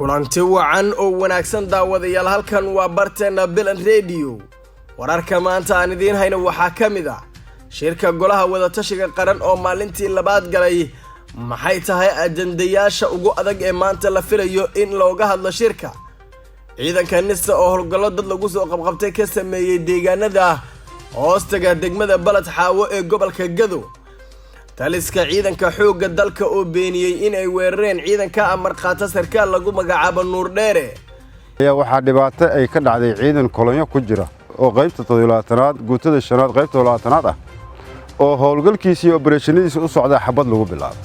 Kulanti wacan oo wanaagsan, daawadayaal. Halkan waa barteenna Bilan Radio. Wararka maanta aan idiin hayno waxaa ka mid ah shirka Golaha Wadatashiga Qaran oo maalintii labaad galay. Maxay tahay ajandayaasha ugu adag ee maanta la filayo in looga hadlo shirka? Ciidanka NISA oo howlgallo dad lagu soo qabqabtay ka sameeyey deegaanada hoostaga degmada Balad Xaawo ee gobolka Gado. Taliska ciidanka xoogga dalka oo beeniyey in ay weerareen ciidanka amar qaata sarkaal lagu magacaabo Nuur Dheere. Ayaa waxaa dhibaato ay ka dhacday ciidan kolonyo ku jira oo qaybta 27aad, guutada shanaad, qaybta 20aad ah oo howlgalkiisii iyo obereshanadiisa u socdaa xabad lagu bilaabay.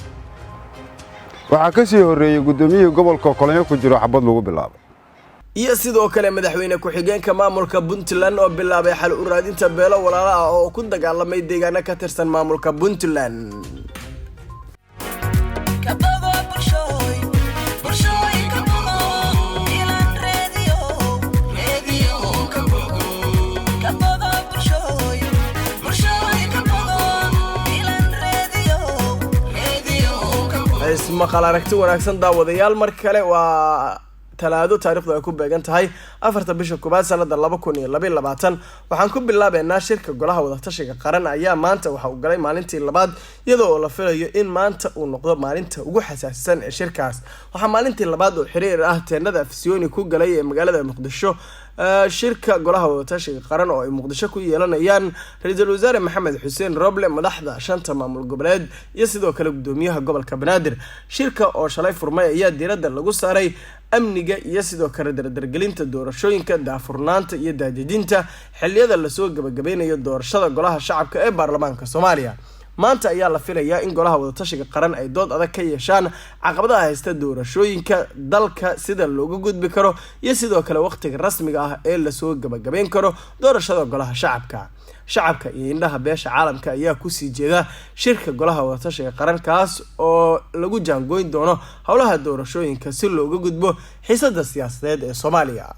Waxaa ka sii horreeyey guddoomiyihii gobolka kolonyo ku jiro xabad lagu bilaabay. Iyo sidoo kale madaxweyne ku-xigeenka maamulka Puntland oo bilaabay xal u raadinta beelo walaalo ah oo ku dagaalamay deegaano ka tirsan maamulka Puntland. Kabogo bulshooy, bulshooy kabogo, Bilan Radio, Radio kabogo. Kabogo bulshooy, bulshooy kabogo, Bilan Radio, Radio kabogo. Ismaqal aragti wanaagsan, daawadayaal. Mar kale waa Talaado, taarikhdu ay ku beegan tahay 4ta bisha koowaad, sanada 2022. Waxaan ku bilaabeynaa shirka Golaha Wadatashiga Qaran ayaa maanta waxa uu galay maalintii labaad, iyadoo oo la filayo in maanta uu noqdo maalinta ugu xasaasisan ee shirkaas. Waxaa maalintii labaad oo xiriir ah teenada Afisyooni ku galay ee magaalada Muqdisho shirka Golaha Wadatashiga Qaran oo ay Muqdisho ku yeelanayaan Ra-iisul Wasaare Maxamed Xuseen Roble, madaxda shanta maamul goboleed iyo sidoo kale gudoomiyaha gobolka Banaadir. Shirka oo shalay furmay ayaa diiradda lagu saaray amniga iyo sidoo kale dardargelinta doorashooyinka, daahfurnaanta iyo daadejinta xiliyada lasoo gabagabeynayo doorashada Golaha Shacabka ee baarlamaanka Soomaaliya. Maanta ayaa la filayaa in Golaha Wadatashiga Qaran ay dood adag ka yeeshaan caqabadaha haysta doorashooyinka dalka, sida looga gudbi karo iyo sidoo kale waqtiga rasmiga ah ee lasoo gabagabeyn karo doorashada Golaha Shacabka. Shacabka iyo indhaha beesha caalamka ayaa kusii jeeda shirka Golaha Wadatashiga Qaran, kaas oo lagu jaangoyn doono howlaha doorashooyinka si looga gudbo xiisada siyaasadeed ee Soomaaliya.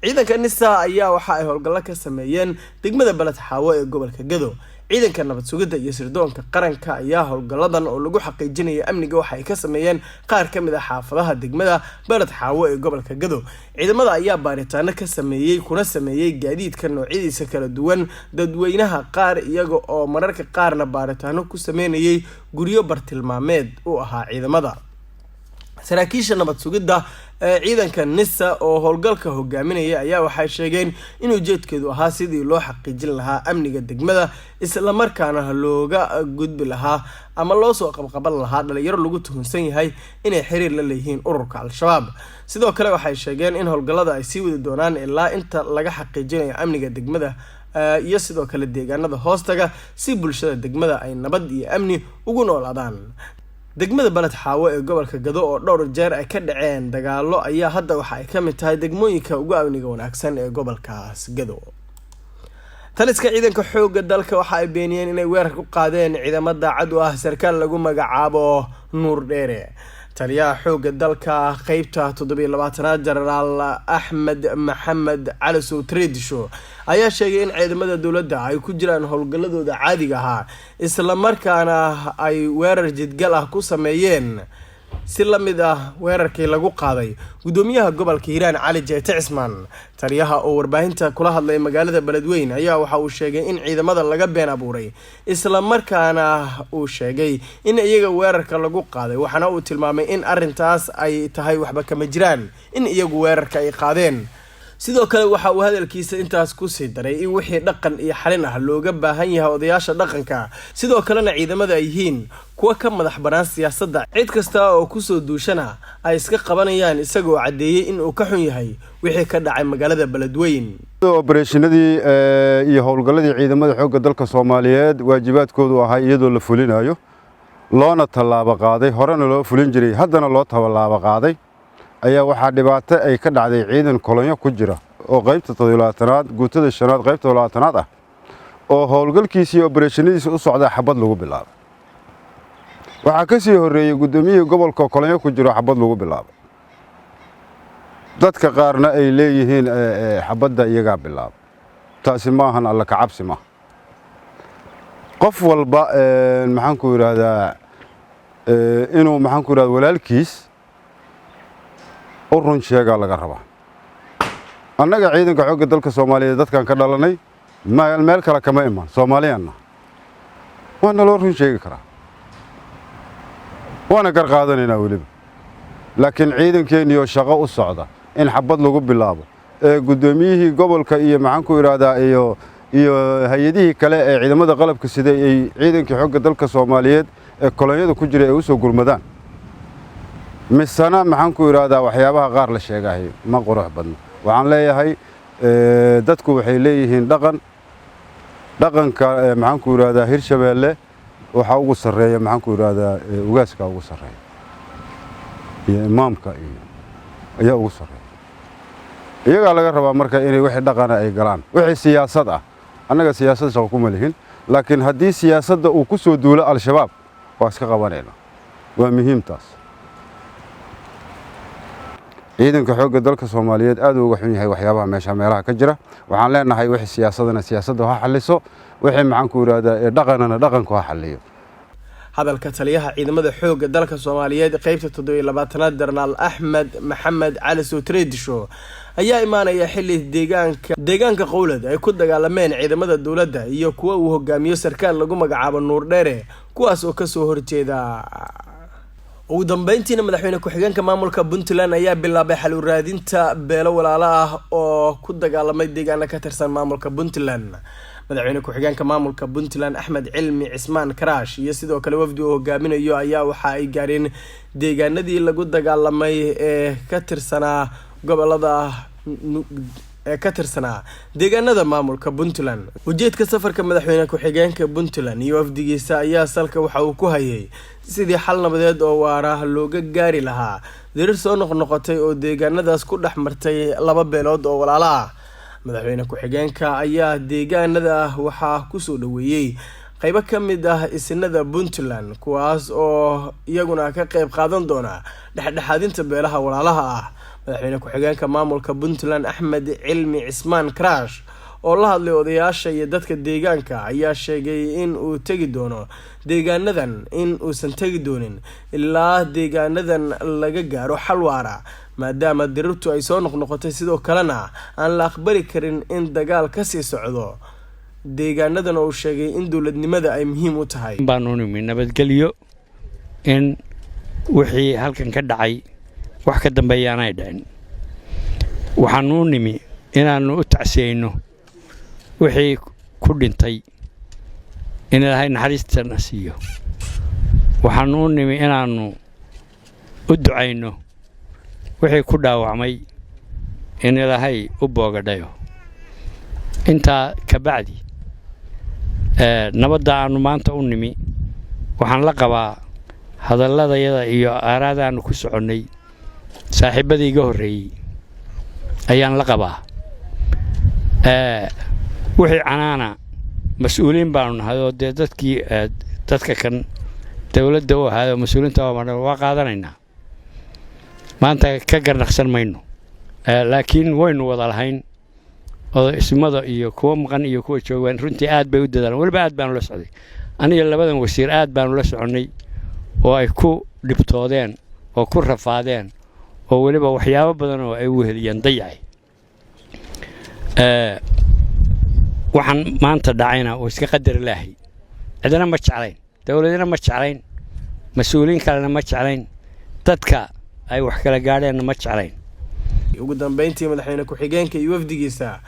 Ciidanka NISA ayaa waxa ay howlgallo ka sameeyeen degmada Baled Xaawo ee gobolka Gado. Ciidanka nabad sugidda iyo sirdoonka qaranka ayaa howlgalladan oo lagu xaqiijinaya amniga waxa ay ka sameeyeen qaar ka mid ah xaafadaha degmada Baled Xaawo ee gobolka Gado. Ciidamada ayaa baaritaano ka sameeyey kuna sameeyey gaadiidka noocyadiisa kala duwan, dadweynaha qaar, iyaga oo mararka qaarna baaritaano ku sameynayay guryo bartilmaameed u ahaa ciidamada. Saraakiisha nabad sugidda ee ciidanka NISA oo howlgalka hogaaminaya ayaa waxay sheegeen in ujeedkeedu ahaa sidii loo xaqiijin lahaa amniga degmada, islamarkaana looga gudbi lahaa ama loo soo qabqaban lahaa dhalinyaro lagu tuhunsan yahay inay xiriir la leeyihiin ururka Al-Shabaab. Sidoo kale waxay sheegeen in howlgallada ay sii wadi doonaan ilaa inta laga xaqiijinayo amniga degmada iyo sidoo kale deegaanada hoostaga, si bulshada degmada ay nabad iyo amni ugu noolaadaan. Degmada Baled Xaawo ee gobolka Gado oo dhowr jeer ay ka dhaceen dagaalo ayaa hadda waxa ay ka mid tahay degmooyinka ugu amniga wanaagsan ee gobolkaas Gado. Taliska ciidanka xoogga dalka waxa ay beeniyeen inay weerar ku qaadeen ciidamo daacad u ah sarkaal lagu magacaabo Nuur Dheere. Taliyaha xoogga dalka qeybta 27aad, Jenaraal Axmed Maxamed Cali Sowtredisho, ayaa sheegay in ciidamada dowladda ay ku jiraan howlgalladooda caadiga ahaa, islamarkaana ay weerar jidgal ah ku sameeyeen, si la mid ah weerarkii lagu qaaday gudoomiyaha gobolka Hiiraan, Cali Jeete Cismaan. Taliyaha oo warbaahinta kula hadlay magaalada Beledweyne ayaa waxa uu sheegay in ciidamada laga been abuuray, islamarkaana uu sheegay in iyaga weerarka lagu qaaday. Waxaana uu tilmaamay in arrintaas ay tahay waxba kama jiraan in iyagu weerarka ay qaadeen. Sidoo kale waxa uu hadalkiisa intaas kusii daray in wixii dhaqan iyo xalin ah looga baahan yahay odayaasha dhaqanka, sidoo kalena ciidamada ay yihiin kuwa ka madax banaan siyaasadda, cid kasta oo kusoo duushana ay iska qabanayaan, isagoo caddeeyey in uu ka xun yahay wixii ka dhacay magaalada Beledweyn. Obereshinadii iyo howlgalladii ciidamada xoogga dalka Soomaaliyeed waajibaadkoodu ahaa iyadoo la fulinayo, loona tallaabo qaaday, horena loo fulin jiray, haddana loo tallaabo qaaday, ayaa waxaa dhibaato ay ka dhacday ciidan kolonyo ku jira oo qaybta 27aad, guutada shanaad, qaybta 20aad ah oo howlgalkiisii iyo obereshinadiisa u socdaa xabad lagu bilaabay. Waxaa ka sii horreeyey guddoomiyihii gobolka kolonyo ku jiro xabad lagu bilaabay. Dadka qaarna ay leeyihiin xabadda iyagaa bilaabay. Taasi maahan Alla ka cabsi maaha. Qof walba, maxaan ku yidhaahdaa, inuu, maxaan ku yidhahda, walaalkiis U run sheegaa laga rabaa. Annaga ciidanka xoogga dalka Soomaaliyeed dadkan ka dhalanay, meel kale kama iman, Soomaaliyanna waa naloo run sheegi karaa, waana gar qaadanaynaa weliba. Laakiin ciidankeenniyoo shaqo u socda in xabad lagu bilaabo ee guddoomiyihii gobolka iyo, maxaan ku idhaahdaa, iyo hay-adihii kale ee ciidamada qalabka siday ay ciidankii xoogga dalka Soomaaliyeed ee kolonyada ku jira ay u soo gurmadaan, misena, maxaan ku idhaahdaa, waxyaabaha qaar la sheegahay ma qurux badno. Waxaan leeyahay, dadku waxay leeyihiin dhaqan. Dhaqanka, maxaan ku idhaahdaa, Hirshabeelle waxaa ugu sarreeya, maxaan ku idhaahdaa, ugaaska ugu sarreeya iyo imaamka iyo ayaa ugu sarreeya. Iyagaa laga rabaa marka inay wixii dhaqana ay galaan. Wixii siyaasad ah, annaga siyaasad shaqo kuma lihin, laakiin haddii siyaasadda uu ku soo duulo Al-Shabaab, waa iska qabanayna. Waa muhiim taas. Ciidanka xoogga dalka Soomaaliyeed aad uu uga xun yahay waxyaabaha meesha meelaha ka jira. Waxaan leenahay, wixii siyaasadana siyaasadda ha xalliso, wixii, maxaan ku idhaahdaa, ee dhaqanana dhaqanku ha xalliyo. Hadalka taliyaha ciidamada xoogga dalka Soomaaliyeed qeybta 27aad, Jenaraal Axmed Maxamed Cali Sowtreedisho, ayaa imaanaya xilli deegaanka Qowlad ay ku dagaalameen ciidamada dowladda iyo kuwa uu hogaamiyo sarkaal lagu magacaabo Nuur Dheere, kuwaas oo kasoo horjeeda. Ugu dambeyntiina, madaxweyne ku-xigeenka maamulka Puntland ayaa bilaabay xal u raadinta beelo walaalo ah oo ku dagaalamay deegaano ka tirsan maamulka Puntland. Madaxweyne ku-xigeenka maamulka Puntland, Axmed Cilmi Cismaan Karaash, iyo sidoo kale wafdi uu hogaaminayo ayaa waxa ay gaareen deegaanadii lagu dagaalamay ee ka tirsanaa gobolada ee ka tirsanaa deegaanada maamulka Puntland. Ujeedka safarka madaxweyne ku-xigeenka Puntland iyo wafdigiisa ayaa salka waxa uu ku hayay sidii xal nabadeed oo waara looga gaari lahaa dirir soo noqnoqotay oo deegaanadaas ku dhex martay laba beelood oo walaalo ah. Madaxweyne ku-xigeenka ayaa deegaanada waxaa kusoo dhaweeyey qeybo ka mid ah isinada Puntland, kuwaas oo iyaguna ka qeyb qaadan doona dhexdhexaadinta beelaha walaalaha ah. Madaxweyne ku-xigeenka maamulka Puntland, Axmed Cilmi Cismaan Karaash, oo la hadlay odayaasha iyo dadka deegaanka, ayaa sheegay in uu tegi doono deegaanadan, in uusan tegi doonin ilaa deegaanadan laga gaaro xal waara, maadaama dirirtu ay soo noqnoqotay, sidoo kalena aan la aqbali karin in dagaal kasii socdo deegaanadan, oo uu sheegay in dowladnimada ay muhiim u tahay. Baanu nimi nabadgelyo, in wixii halkan ka dhacay wax ka dambeeya aanay dhicin. Waxaanu u nimi inaannu u tacsiyeyno wixii ku dhintay, in Ilaahay naxariistana siiyo. Waxaannu u nimi inaannu u ducayno wixii ku dhaawacmay, in Ilaahay u boogadhayo. Intaa ka bacdi, nabadda aannu maanta u nimi waxaan la qabaa hadalladayada iyo aaraadaannu ku soconnay. Saaxiibbadii iga horreeyey ayaan la qabaa. Wixii canaana, mas-uuliyiin baanu nahay oo dee dadkii dadka kan dawladda u ahaayoo mas-uuliyiinta waa qaadanaynaa. Maanta ka garnaqsan mayno, laakiin waynu wada lahayn oo ismada iyo kuwa maqan iyo kuwa joogaan runtii aad bay u dadaalaan. Weliba aad baanu la socday aniga, labadan wasiir aad baanu la soconnay, oo ay ku dhibtoodeen oo ku rafaadeen, oo weliba waxyaabo badan oo ay weheliyeen dayacay. Waxaan maanta dhacayna oo iska qadar Ilaahay. Cidina ma jeclayn, dowladina ma jeclayn, mas-uuliyiin kalena ma jeclayn, dadka ay wax kala gaadheenna ma jeclayn. Ugu dambeyntii, madaxweyne ku-xigeenka iyo wafdigiisa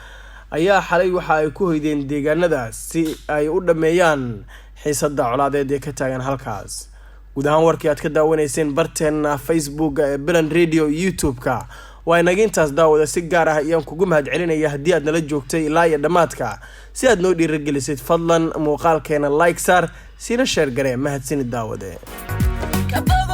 ayaa xalay waxa ay ku hoydeen deegaanadaas si ay u dhammeeyaan xiisada colaadeed ee ka taagan halkaas. Guud ahaan, warkii aad ka daawanayseen barteena Facebooka ee Bilan Radio, YouTube-ka, waa inaga intaas. Daawada, si gaar ah ayaan kugu mahad celinaya haddii aad nala joogtay ilaa iyo dhammaadka. Si aad noo dhiiragelisid, fadlan muuqaalkeena like saar, siina share garee. Mahadsanid, daawade. Kabogo.